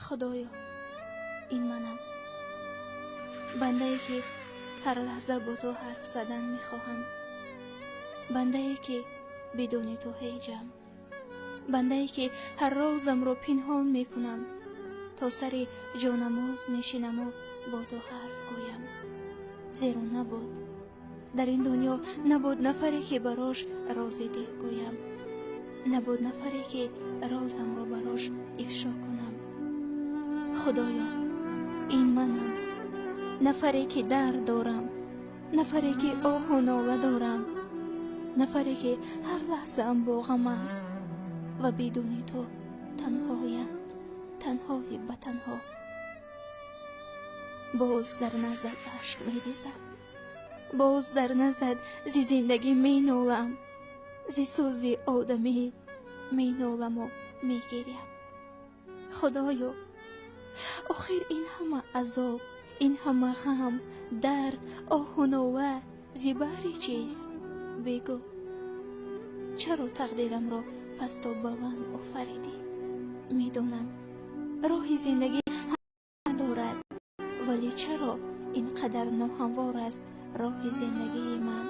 Худоё, ин манам, бандае ки ҳар лаҳза бо ту ҳарф задан мехоҳам, бандае ки бидуни ту ҳеҷам, бандае ки ҳар рӯзамро пинҳон мекунам то сари ҷонамоз нишинаму бо ту ҳарф гӯям. Зеро набуд дар ин дунё, набуд нафаре ки барош рози дил гӯям, набуд нафаре ки розамро барош ифшо кунам. Худоё, ин манам, нафаре ки дард дорам, нафаре ки оҳу нола дорам, нафаре ки ҳар лаҳзаам бо ғам аст ва бидуни ту танҳоям, танҳои ба танҳо. Боз дар наздат ашк мерезам, боз дар наздат зи зиндагӣ менолам, зи сӯзи одамӣ меноламу мегирям. Худоё, охир ин ҳама азоб, ин ҳама ғам, дард, оҳу нола зи баҳри чист? Бигӯ, чаро тақдирамро пасту баланд офаридӣ? Медонам, роҳи зиндагӣ дорад, вале чаро ин қадар ноҳамвор аст роҳи зиндагии ман?